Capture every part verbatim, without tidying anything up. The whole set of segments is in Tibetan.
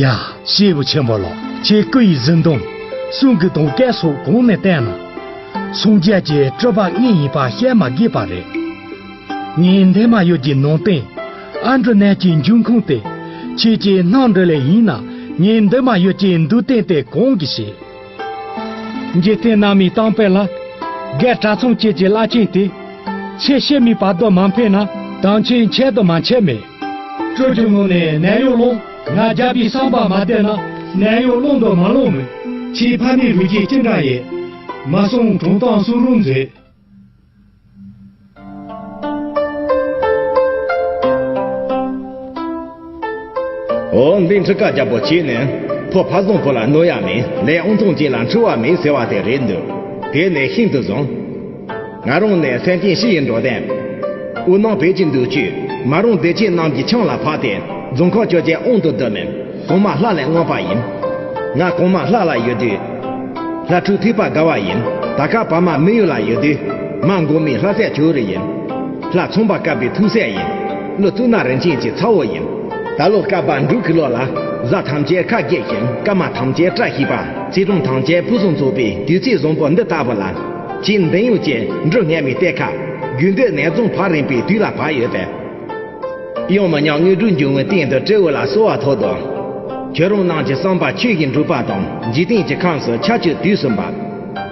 ཡ། སྐྱེས་བུ་ཆེན་པོ་ལགས། ཁྱེད་སྐུ་ཡི་གཟི་མདངས། གསུང་གི་དོན་སྐད་སོགས་གོང་ནས་བསྟན་ན། སངས་རྒྱས་ཀྱི་སྤྲུལ་པ་དངོས་ཡིན་པ་བཤད་མ་དགོས་པ་རེད། ངའི་འདན་མ་ཡུལ་གྱི་ནང་བསྟན། ཨ་འབྲུ་ནས་ཀྱི་འབྱུང་ཁུངས་དེ། ཁྱེད་ཀྱིས་སྣང་འགྲོ་ལེ་ཡིན་ན། ངའི་འདན་མ་ཡུལ་གྱི་འདུག་སྟེང་དེ་གང་གི་ཞིག་འཇིག་རྟེན་ནང་མི་དམ་པའི་ལྷ། རྒན་གྲྭ་ཚང་བཅས་ཀྱི་བླ་ཆེན་དེ། ཚེ་ཕྱི་མའི་བར་དུ་མ་ཕེབས་ན། དམ་ཆོས་འཆད་དུ་མ་འཆད་མེད། སྤྲུལ་གྱི་ངོ་ནས་ནད་གཡོག་སློང་། ང་རྒྱལ་པོའི་བསམ་པ་མ་བདེ་ན། ནད་གཡོག་སློང་དུ་མ་སློང་མོད། ཁྱེད་ཕ་མའི་རུས་རྒྱུད་ཅི་འདྲ་ཡིན། མ་གསུངས་དྲང་གཏམ་གསུང་རོགས་མཛོད། འོ། འདི་འཁྲུག་ཁ་རྒྱབ་པོ་བྱས་ནས། ཕོ་ཕ་བཟང་པོ་ལ་གནོད་ཡ་མེད། ལས་དབང་ཐང་ཅན་ལ་འཁྲུལ་བ་མེད་ཟེར་བ་དེ་རེད་འདུག་དེ་ནས་ཤིན་ཏུ་བཟང་། ང་རང་ནི་སེམས་ཅན་ཕྱི་ཡི་འགྲོ་དོན། འུ་ནང་བོད་ཀྱི་འདུག་ཅུས། མ་རུང་སྡེ་བཅས་རྣམས་ཀྱི་ཆང་ལ་ཕབ་སྟེ། རྫོང་ཁག་བཅོ་བརྒྱད་དབང་དུ་བསྡུ་མིན། གོང་མ་ལྷ་ལ་མངགས་པ་ཡིན། ང་གོང་མ་ལྷ་ལ་ཡོད་དུས། ལྷ་ཕྲུག་ཐོས་པ་དགའ་བ་ཡིན། ད་ཁ་བ་མ་མི་ཡུལ་ལ་ཡོད་དུས། མ་མགོ་མི་ལྷ་སྲས་ཇོ་རུ་ཡིན། ལྷ་ཚངས་པ་དཀར་པོའི་ཐུགས་སྲས་ཡིན། ཀླུ་གཙུག་ན་རིན་ཆེན་གྱི་ཚ་བོ་ཡིན། ད་ལོ་སྐལ་པ་འབྲུག་གི་ལོ་ལ། གཟའ་ཐམས་ཅད་ཁ་རྒྱས་ཤིང་། སྐར་མ་ཐམས་ཅད་བཀྲ་ཤིས་པ། ཚེས་གྲངས་ཐམས་ཅད་ཕུན་སུམ་ཚོགས་པའི་དུས་ཚིགས་བཟང་པོ་འདི་ལྟ་བུ་ལ། ཁྱེད་འདི་ཡོད་ཀྱི་འབྲུ་སྔ་མའི་གཏེར་ཁ། རྒྱུད་འདི་ནས་རྫོང་ཕ་རིམ་པའི་དུས་ལ་བབས་ཡོད་པས། ཡང་མི་ཉག་དངོས་གྲུབ་འབྱུང་བའི་སྟེང་དུ་སྤྲེའུ་ལ་གསོལ་བ་ཐོབ་དང་། ཁྱོད་རང་རྣམས་ཀྱི་བསམ་པ་ཆོས་ཀྱི་འགྲུབ་པ་དང་། འཇིག་རྟེན་གྱི་ཁམས་སུ་ཁྱབ་ཆེས་དུས་གསུམ་པ།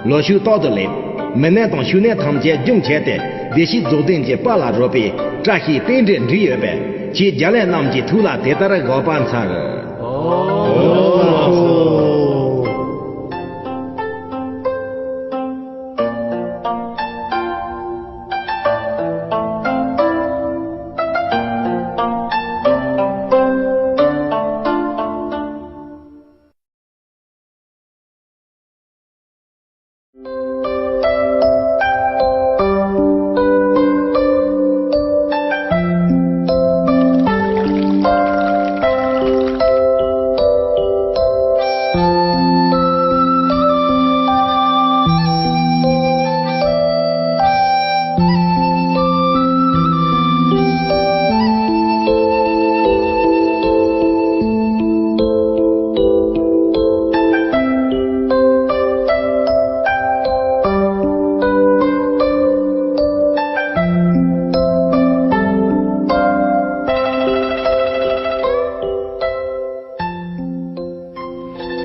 ལོ་ཕྱུགས་རྟག་ཏུ་སླེབས། མི་ནད་དང་ཕྱུགས་ནད་ཐམས་ཅད་རྒྱུན་ཆད་དེ། བདེ་སྐྱིད་རྫོགས་ལྡན་གྱི་དཔལ་ལ་རོལ་པའི་བཀྲ་ཤིས་རྟེན་འབྲེལ་འགྲིག་ཡོད་པས། ཁྱེད་རྒྱ་ལས་རྣམས་ཀྱི་ཐུགས་ལ་དེ་ལྟར་དགོངས་པ་མཚར།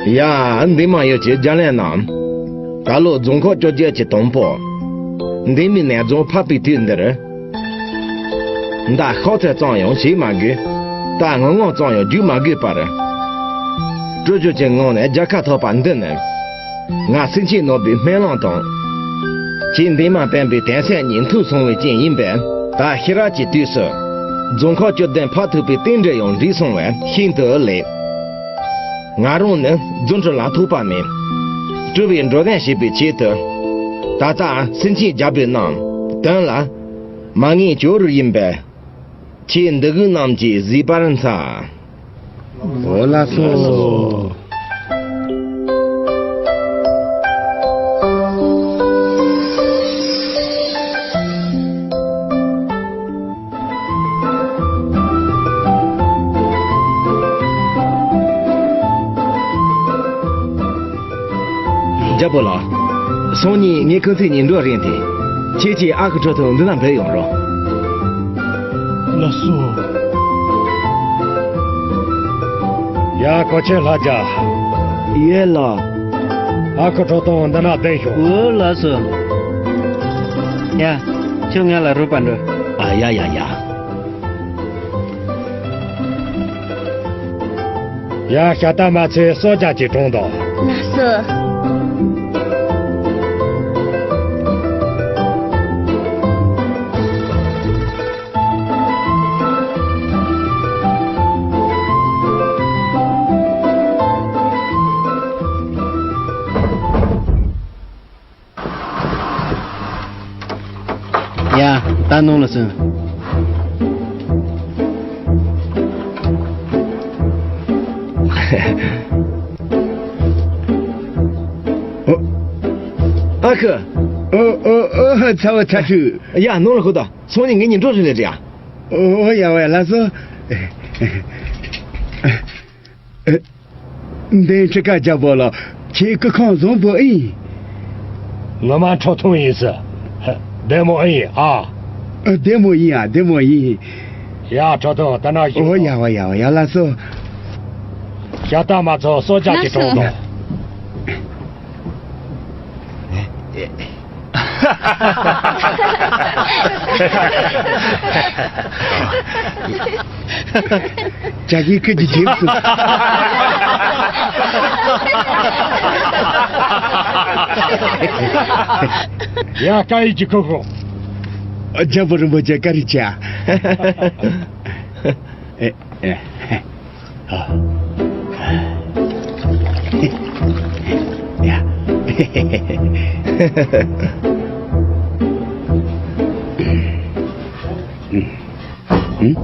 ཡ། འདི་མ་ཡོད་ཀྱི་རྒྱ་ལས་རྣམས། ད་ལོ་རྫོང་ཁག་བཅོ་བརྒྱད་ཀྱི་དང་པོ། འདི་མི་ནས་རྫོང་ཕབ་པའི་དུས་འདིར། མདའ་ཤོག་ཚད་ཙམ་ཡང་བྱེད་མ་དགོས། རྟ་ངུ་ངག་ཙམ་ཡང་རྒྱུག་མ་དགོས་པར། སྤྲོ་སྐྱོད་ཀྱི་ངང་ནས་རྒྱལ་ཁ་ཐོབ་པ་འདི་ནི། ང་སེང་ཆེན་ནོར་བུའི་སྨོན་ལམ་དང་། ཁྱེད་འདན་མ་བསྟན་པའི་དན་སྲས་གཉིས་མཐུ་སོང་བའི་རྐྱེན་ཡིན་པས། ད་ཤི་རག་གི་དུས་སུ། རྫོང་ཁག་བཅུ་བདུན་ཕབ་ཐུབ་པའི་རྟེན་འབྲེལ་ཡང་འགྲིག་སོང་བས་ཤིན་ཏུ་ལེགས། ང་རང་ནི་རྫུ་འཕྲུལ་ལ་ཐོགས་པ་མེད། སྤྲུལ་པའི་འགྲོ་དོན་བྱེད་པའི་ཆེད་དུ། ད་ལྟ་སེང་ཆེན་རྒྱལ་པོའི་རྣམས་དོན་ལ། མ་ངེས་སྐྱོ་རུ་ཡིན་པས། ཁྱེད་འདི་གུ་རྣམས་ཀྱིས་གཟིགས་པར་འཚལ། འོ་ལགས་སོ། རྒྱལ་པོ་ལགས། སང་ཉིན་ངའི་སྐུ་ཚེ་ཉིན་འགྲོ་རིང་དེ། ཁྱེད་ཀྱིས་ཨ་ཁུ་ཁྲོ་ཐུང་འདི་ན་འབོད་ཡོང་རོགས། ལགས་སོ། ཡ། གོ་ཆེན་ལྷ་རྒྱལ། ཡོད་ལགས། ཨ་ཁུ་ཁྲོ་ཐུང་འདི་ན་བསྡད་ཤོག་འོ་ལགས་སོ། ཡ། ཁྱོད་ང་ལ་རོགས་པ་འགྲོ། ཨ། ཡ་ཡ་ཡ། ཡ། ཤ་སྟག་མ་ཚོས་གསོལ་ཇ་ཅིག་དྲངས་དང་། ལགས་སོ། ཡ། ད་ནང་ལ་སོང་། ཨ་ཁུ། ཨོ་ཨོ་ཨོ། ཚ་བོ་ཚ་ཁྲུས། ཡ། ནང་ལ་ཤོག་དང་། སང་ཉིན་ངེད་གཉིས་འགྲོ་རེ་ལས་རེད་ཡ། ཨོ་ཡ། ཝེ། ལགས་སོ། འདན་ཁྲི་ཀ་རྒྱལ་པོ་ལགས། ཁྱེད་སྐུ་ཁམས་བཟང་པོ་ཨིན། ངོ་མ་ཁྲོ་ཐུང་ཡིན་ཟེར། བདེ་མོ་ཨིན་ཨ། བདེ་མོ་ཡིན་ཨ། བདེ་མོ་ཡིན། ཡ་ཁྲོ་ཐུང་ད་ན་བཞུགས། ཨོ་ཡ་ཝ་ཡ་ཝ་ཡ། ལགས་སོ། ཞག་ད་མ་ཚོ་གསོལ་ཇ་ཅིག་ལགས་སོ། འཐུང་དང་། ཇ་གི་ཁི་ཇི་ཇིབ་སུ། ཡ་ཀ་ཡི་ཅི་ཁོ་ཁོ། རྒྱལ་པོ་རིན་པོ་ཆེ་བཀའ་དྲིན་ཆེ། ཨེ་ཨེ། ཨ། ཡ།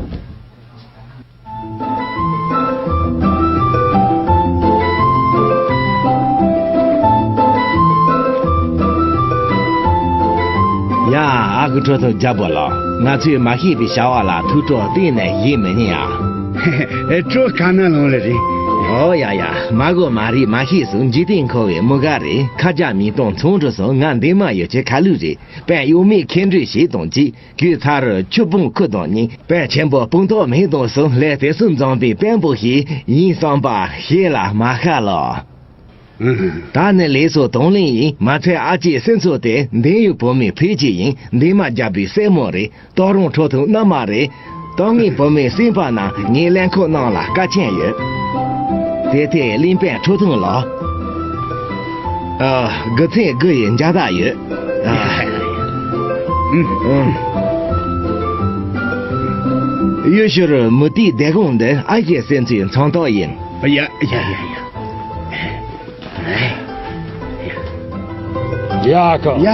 ཡ། ཨ་ཁུ་ཁྲོ་ཐུང་རྒྱལ་པོ་ལགས། ང་ཚོས་མ་ཤེས་པའི་བྱ་བ་ལ་ཐུགས་སྤྲོ་གཏན་ནས་བཞེས་མི་ཉན་ཨ། སྤྲོ་ག་ན་ལོང་ལེ་རེད། ཨོ་ཡ་ཡ། མ་གོ་མ་རིག་མ་ཤེས་སུ་འཇིག་རྟེན་འཁོར་བའི་མུ་ག་རེད། ཁ་རྒྱ་མི་གཏོང་ཚོང་འགྲོ་སོང་། ང་འདི་མ་ཡོད་ཆེ་ཁ་ལུག་རེད། པན་གཡོག་མེད་ཁེ་འགྲོས་བྱེད་དང་གཅིག་གོས་ཚ་རུ་ཆུ་བུང་ཁུ་དང་གཉིས། པན་ཆེན་པོ་སྤུངས་ཐོག་མེད་དང་གསུམ། ལས་དེ་གསུམ་འཛོམས་པའི་པན་པོ་ཞིག་ཡིན་བསམ་པ་ཞེ་ལ་མ་ཤར་ལོ། ད་ནི་ལས་སོ་དང་ལེན་ཡིན། མ་ཚད་ཨ་ཅེ་སེམས་ཚོར་དེ་འདི་ཡུལ་བོད་མི་ཕལ་ཆེར་ཡིན། འདི་མ་རྒྱལ་པོའི་སྲས་མོ་རེད། སྟག་རོང་ཁྲོ་ཐུང་མནའ་མ་རེད། ཏང་ངེ་བུ་མོའི་སེམས་པ་ན་ངའི་ལན་ཁོག་ནང་ལ་དཀའ་ཆེན་ཡོད། དེ་ཐད་གླིང་པས་ཁྲོ་ཐུང་ལ། ཨ། དགུ་ཚན་དགུ་ཡི་འཇའ་དག་ཡོད། ཨ། ཨུམ། ཨུམ། ཡུལ་ཤུལ་མུ་ཏིག་སྡེ་དགོན་འདི་ཨ་ཞེ་སེམས་ཚོའི་མཚོན་རྟགས་ཡིན། ཡ་ཡ་ཡ་ཡ། ཡ་ཁོ། ཡ།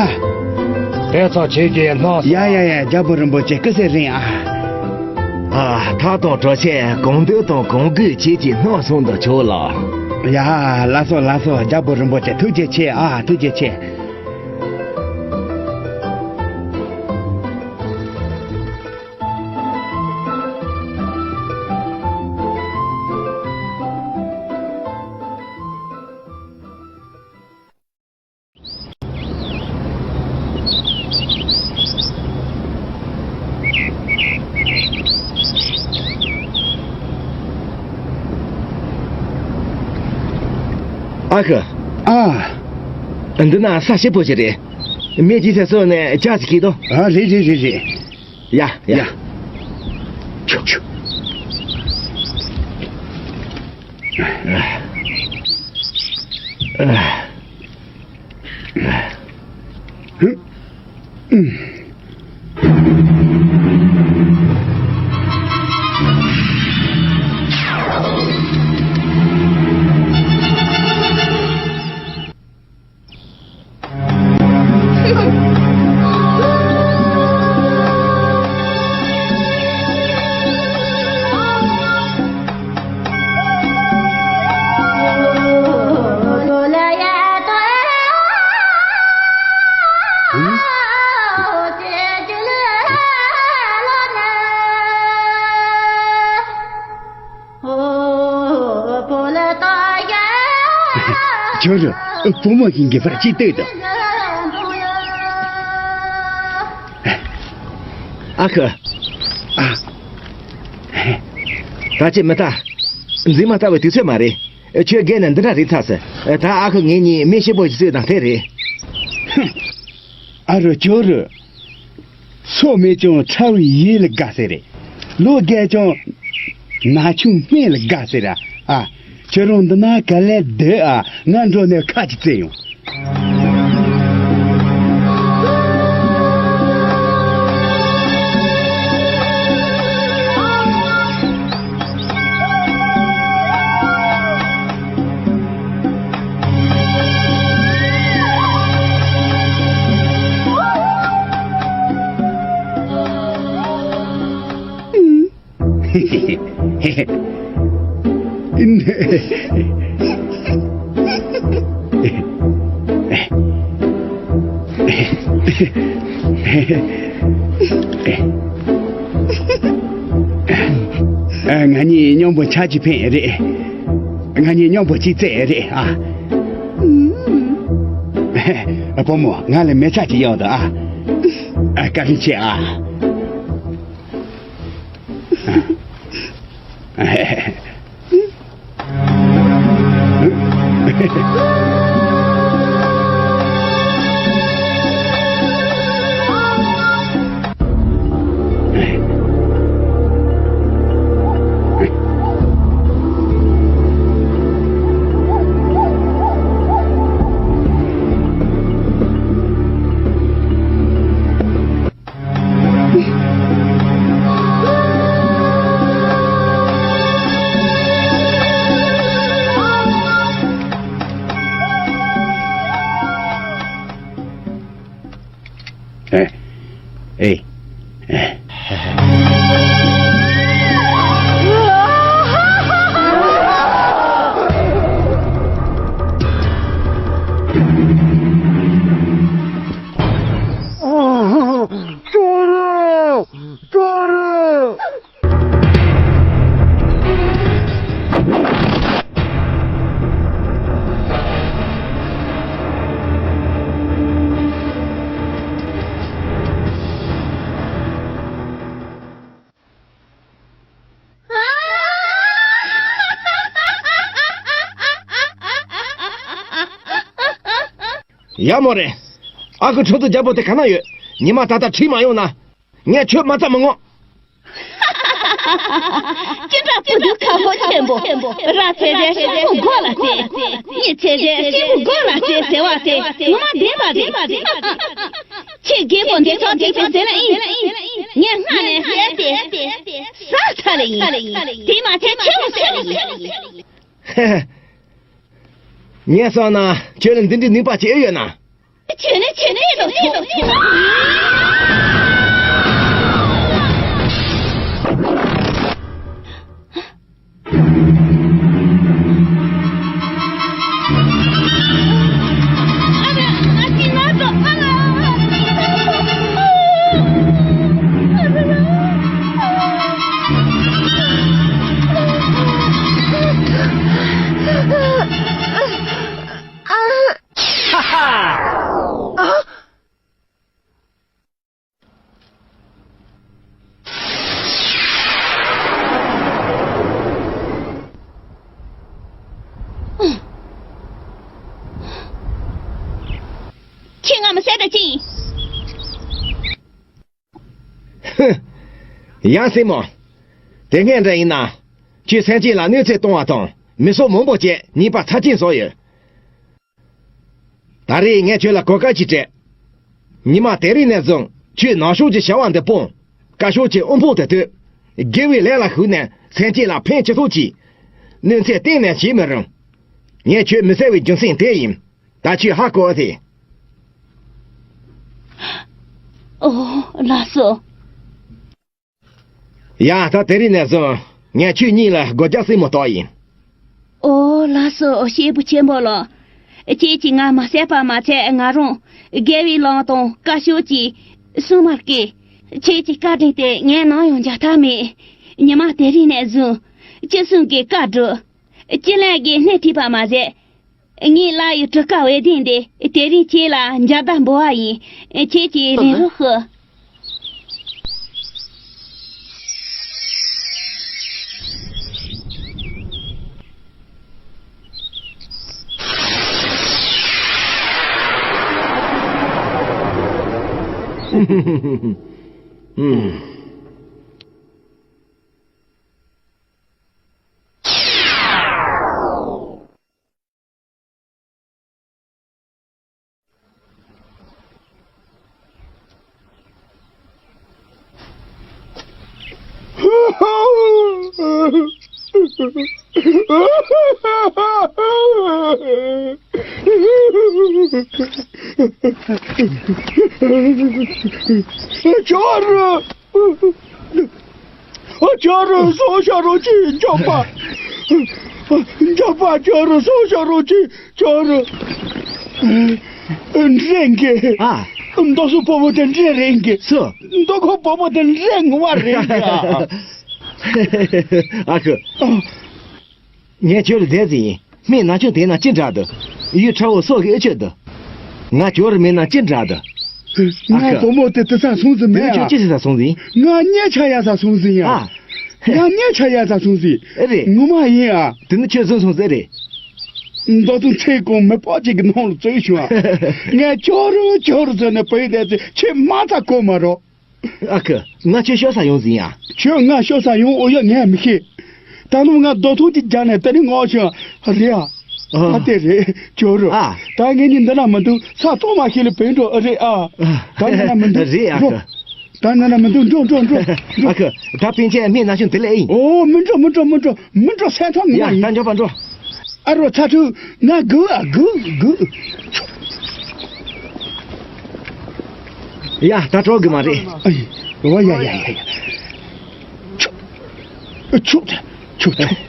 དེ་ཚོ་ཁྱེད་ཀྱིས་སྣང་། ཡ་ཡ་ཡ། རྒྱལ་པོ་རིན་པོ་ཆེ་སྐུ་ཚེ་རིང་ཨ། ཨ། ཐག་དང་གྲོ་ཆས་གང་འདོད་དང་གང་དགོས་ཁྱེད་ཀྱིས་སྣང་སོང་དུ་ཆོག་ལ། ཡ། ལགས་སོ་ལགས་སོ། རྒྱལ་པོ་རིན་པོ་ཆེ་ཐུགས་རྗེ་ཆེ་ཨ། ཐུགས་རྗེ་ཆེ། ཨ་ཁུ། ཨ། འདི་ན་ས་སྐྱིད་པོ་ཞིག་རེད། མེ་ཅི་ཚེ་སོ་ནས་ཇ་ཞིག་གིས་དོ། ཨ། རེད་རེད་རེད་རེད། ཡ་ཡ། ཡ། ཆུ་ཆུ། ཁྱོད་རང་བུ་མོ་ཞིག་འགྱེད་པར་ཅི་ལྟོས་དང་། ཨ་ཁུ། ཨ། ད་ཅི་མི་ལྟ། འཛིན་མ་ལྟ་བའི་དུས་ཚོད་མ་རེད། ཁྱོད་རྒན་ནི་འདི་འདྲ་རེད་ཚར་སོང་། ད་ཨ་ཁུ་ངེད་གཉིས་མི་ཞིབ་པོ་ཞིག་བཟོས་དང་དེ་རེད། ཨ་རོ་ཅོ་རུ། སོ་མེད་ཀྱང་ཁྲ་བའི་ཡིད་ལ་དགའ་ཟེར་རེད། ལོ་རྒས་ཀྱང་ན་ཆུང་སྨན་ལ་དགའ་ཟེར་ར། ཨ། ཁྱོད་རང་འདི་ན་ག་ལེར་སྡོད་ཨ། ང་འགྲོ་ནས་ཁ་ཅིག་བཙལ་ཡོང་། ང་གཉིས་མཉམ་པོ་ཇ་ཅིག་འཐུང་རེད། ང་གཉིས་མཉམ་པོ་གཅིག་རྩེ་རེད་ཨ། བུ་མོ་ང་ལ་མེ་ལྕགས་ཅིག་གཡར་དང་ཨ། བཀའ་དྲིན་ཆེ་ཨ། ཡ་མོ་རེད། ཨ་ཁུ་ཁྲོ་ཚོ་རྒྱལ་པོ་དེ་ག་ན་ཡོད། ཉི་མ་ད་ལྟ་ཁྲིད་མ་ཡོང་ན། ངས་ཁྱོད་མ་རྩ་མི་ངོ་། ཅི་འདྲ་བུ་དུ་ཁ་ཕོ་ཆེན་པོ། ར་ཚེ་རེ་ཤིང་བུ་མགོ་ལ་རྩེ། གཉིས་ཚེ་རེ་ཤིང་བུ་མགོ་ལ་རྩེ་ཟེར་བ་དེ་ངོ་མ་བདེན་པ་རེད། ཁྱེད་རྒན་པོ་འདི་ཚོ་དེ་ཚོ་ཟེར་ན་ཨིན། ངས་སྔ་ནས་བཤད་དེ་ཟ་ཚར་ལེ་ཡིན། དེ་མ་ཚད་ཁྱེད་མོ་ཟེར་ལེ་ཡིན། ངས་བསམ་ན་ཁྱོད་ལ་འདི་འདྲའི་ནུས་པ་ཅིག་ཨེ་ཡོད་ན། ཁྱོད་ནི་ཁྱོད་ནི་ལོ་ཆུང་། ཁྱེད་ང་མི་བསད་ད་ཅིང་། ཧུ། ཡང་སྲིང་མོ། དེ་སྔས་འདྲ་ཡིན་ན། ཁྱོད་སེམས་ཅན་ལ་གནོད་འཚེ་གཏོང་བ་དང་མི་སྲོག་མང་པོ་བཅད་ཉེས་པ་ཚབས་ཆེན་བཟོས་ཡོད། ད་རེས་ངས་ཁྱོད་ལ་གོ་སྐབས་ཅིག་སྤྲད། ཉི་མ་དེ་རིང་ནས་བཟུང་ཁྱོད་ནག་ཕྱོགས་ཀྱི་བྱ་བ་འདི་སྤོང་། དཀར་ཕྱོགས་ཀྱི་དབུལ་ཕོངས་དེ་ཐོས། དགེ་བའི་ལས་ལ་ཞུགས་ནས་སེམས་ཅན་ལ་ཕན་ཅི་ཐོགས་ཀྱིས། གནོད་འཚེ་གཏན་ནས་བྱེད་མི་རུང་། ངས་ཁྱོད་མི་བསད་པའི་རྒྱུ་མཚན་དེ་ཡིན། ད་ཁྱོད་ཧ་གོ་ཨེ། ཨོ། ལགས་སོ། ཡ། ད་དེ་རིང་ནས་བཟུང་ངས་ཁྱོད་གཉིས་ལ་སྒོ་རྒྱག་སྲིང་མོ་བཏང་ཡིན། ཨོ། ལགས་སོ། སྐྱེས་བུ་ཆེན་པོ་ལགས། ཁྱེད་ཀྱིས་ང་མ་བསད་པ་མ་ཚད་ང་རང་རྒྱལ་བའི་ལུང་དང་དཀར་ཕྱོགས་ཀྱི་སྲུང་མར་བསྐོས། ཁྱེད་ཀྱི་བཀའ་དྲིན་དེ་ངས་ནམ་ཡང་འཇལ་ཐབས་མེད། ཉི་མ་དེ་རིང་ནས་བཟུང་ཅི་གསུང་གི་བཀའ་སྒྲུབ། ཅི་ལན་གྱི་སྣེ་ཁྲིད་པ་མ་ཟད། ངའི་བླ་ཡི་གྲུ་ཁ་འོད་ལྡན་དེ་དེ་རིང་ཁྱེད་ལ་མཇལ་དར་འབུལ་བ་ཡིན། ཁྱེད་ཀྱིས་ལེན་རོགས་ཞུ། ཁྱོད། ཁྱོད་སོང་ཤ་རོ་ཅི་འཇོག་པ། འཇོག་པ་ཁྱོད་སོང་ཤ་རོ་ཅི་ཁྱོད། འདྲེན་གི། ཨ། མདོ་སུ་བུ་མོ་དེ་འདྲེན་རེད་གི། སུ། མདོ་ཁོ་བུ་མོ་དེ་འདྲེན་ངུ་བ་རེད་གི། ཨ་ཁུ། ངས་ཁྱོད་ལ་བསྡད་ཟིན་ཡིན། སྨན་ནག་ཆུང་དེ་ན་ཅི་འདྲ་འདུག་ཡུལ་ཁྲ་བོ་སོགས་ཀྱི་ཨེ་ཆོད་འདུག་ང་ཁྱོད་ར་མེད་ན་ཅི་འདྲ་འདུག་ཨ་ཁུ། ངའི་བུ་མོ་དེ་དེ་ས་སོང་ཟིན་དེ་མེད་ནི་ཁྱོད་ཨ། ཅི་ཟེར་ས་སོང་ཟིན། ང་གཉེན་ཆགས་ཡ་ས་སོང་ཟིན་ཡ། ཨ། ང་གཉེན་ཆགས་ཡ་ས་སོང་ཟིན། ཨེ་རེད། ངོ་མ་ཡིན་ཨ། དེ་ནི་ཁྱོད་སོང་སོང་ཟེར་རེད། མདོ་དོན་ཚེ་གང་མི་ཕོ་གཅིག་གི་ནང་ལ་བཙོས་བྱུང་ཨ། ངས་ཁྱོད་རུ་ཁྱོད་རུ་ཟེར་ནས་བུ་ཡིན་དེ་ཚེ་ཁྱེད་མ་ཚ་གོ་མ་རོགས། ཨ་ཁུ། ང་ཁྱོད་ཤོར་ས་ཡོང་ཟིན་ཡ། ཁྱོད་ང་ཤོར་ས་ཡོང་འོ་ཡ་ངས་མི་ཤེས། ད་ནུབ་ང་རྡོ་ཐུང་གཅིག་རྒྱག་ནས་དེ་ནི་ངོ་ཤོར་རེད་ཨ། ཨ། ད་དེ་རེད་ཁྱོད་རུ། ཨ། ད་ངེད་གཉིས་འདི་ན་མི་འདུག་ས་ཐོག་མ་ཤེས་ལ་བེད་འགྲོ་ཨ་རེད་ཨ། ད་འདི་ན་མི་འདུག་རེད་ཨ་འགྲོ། ཁུ། ད་འདི་ན་མི་འདུག་འགྲོ་འགྲོ་འགྲོ་འགྲོ། ཨ་ཁུ། ད་པན་ཆེན་སྨན་ནག་ཆུང་དེ་ལས་ཨེ་ཡིན། ཨོ་མི་འགྲོ་མི་འགྲོ་མི་འགྲོ་མི་འགྲོ་སེམས་ཐག་ངོ་མ་ཡ་ཡིན། ད་འགྲོ་པ་འགྲོ། ཨ་རོ་ཚ་ཁྲུ། ང་སྒུག་ཨ་སྒུག་སྒུག་ཡ་ད་གྲོགས་གི་མ་རེད། ཨ་ཡི། ཨོ་ཡ་ཡ་ཡ་ཡ། ཆུ། ཆུ། ཆུ། ཆུ།